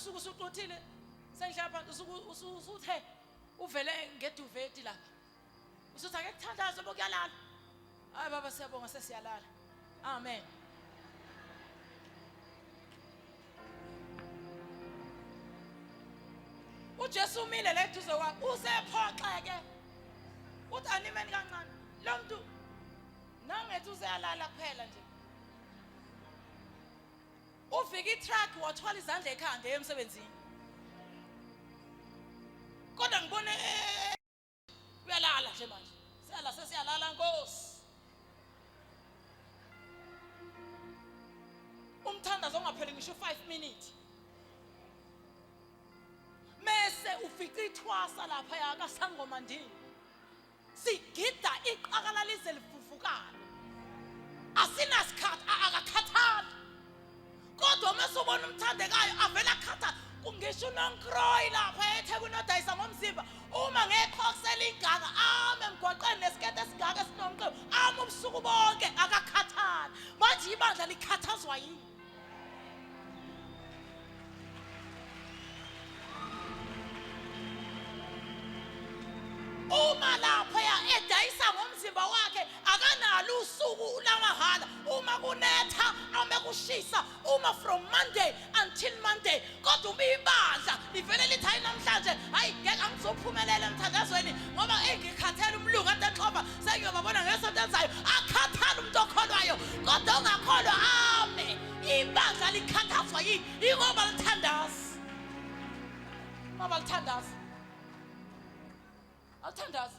Usuke usuquthile sengihlala phansi usuke usuthe uvele ngeduveti lapha. Usuthi ake kuthandaze bokuyalala. Hayi baba siyabonga sesiyalala. Amen. uJesu umile la eduze kwakhe usephoxeke uthi animeni kancane lo muntu nangethi useyalala kuphela nje ufika itruck wathwala izandla ekhanda emsebenzini kodwa ngibone eh, uyalala nje manje siyala sesiyalala nkosi umthandazo ongapheli ngisho 5 minutes mese ufica ithwasa lapha yakasangoma ndini sigida iqakala lize livuvukale asinasikhathi akakhathali kodwa uma subona umthandekayo avele akhatha ngisho unonkroyi lapha ethekwini odayisa ngomzimba uma ngeqhokisela ingaka ame emgwaqeni nesikete esingaka esinomqebo ame ubusuku bonke akakhathali manje ibandla likhathazwa yini uma laphaya edayisa ngomzimba wakhe akanalo usuku lamahhala uma kunetha ame kushisa uma from monday until monday kodwa uma ibandla livele lithi hayi namhlanje hayi ngeke angizophumelela emthandazweni ngoba engikhathele umlungu ade exhova sengiyobabona ngesonto elizayo akhathale umuntu okholwayo kodwa ongakholwa ame ibandla likhathazwa yini ingoba lithandazi ngoba lithandazi alithandazi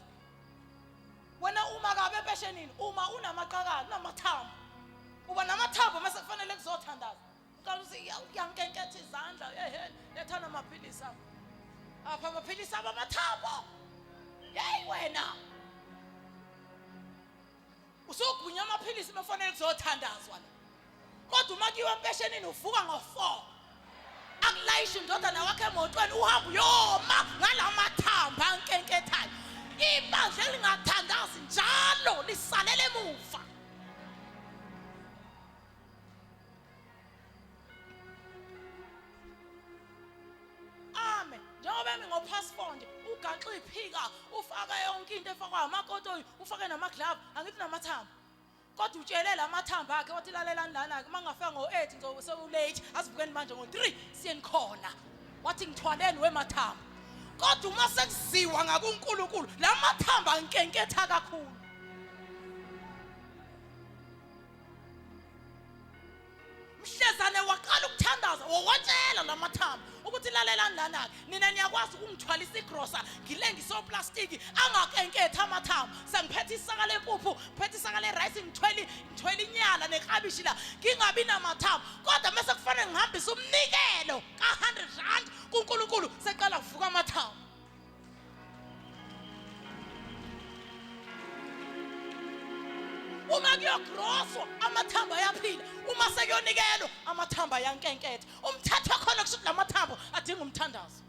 wena uma kabi empeshenini uma unamaqakala unamathambo uba namathambo mase kufanele kuzothandaza uqala uthi uyankenketha izandla ehe lethana amaphilisi abo apha amaphilisi abo amathambo yeyi wena usugwinya amaphilisi mafanele kuzothandazwa la kodwa uma kuyiwa empeshenini uvuka ngo-four akulayishe indodana wakhe emotweni uhambe uyoma ngala mathambo ankenkethayo ibandla elingathandazi njalo lisalela emuva Amen. Njengoba emi ngo-passport nje ugaxe iphika ufake yonke into efakwa amakotoyi ufake namaglove angithi namathambo kodwa utshele la mathambo akhe wathi lalelani lana-ke uma ngingafika ngo-eight ngizobe sewulate asivukeni manje ngo-three siyeni khona wathi ngithwaleni wemathambo kodwa uma sekuziwa ngakunkulunkulu la mathambo ankenketha kakhulu mhlezane waqala ukuthandaza wawatshela lamathambo ukuthi lalelani lana-ke nina niyakwazi ukungithwalisa igrosa ngilengise oplastiki angakenketha amathambo sengiphethe isaka lempuphu ngiphethe isaka lerayisi ngithwele ngithwele inyala neklabishi la ngingabi namathambo kodwa mese kufanele ngihambise umnikelo ka-hundred rand kunkulunkulu seqala kuvuka amathambo uma kuyogroswa amathambo ayaphila uma sekuyonikelwa amathambo ayankenketha umthetho khona kusho ukuthi la mathambo adinga umthandazo.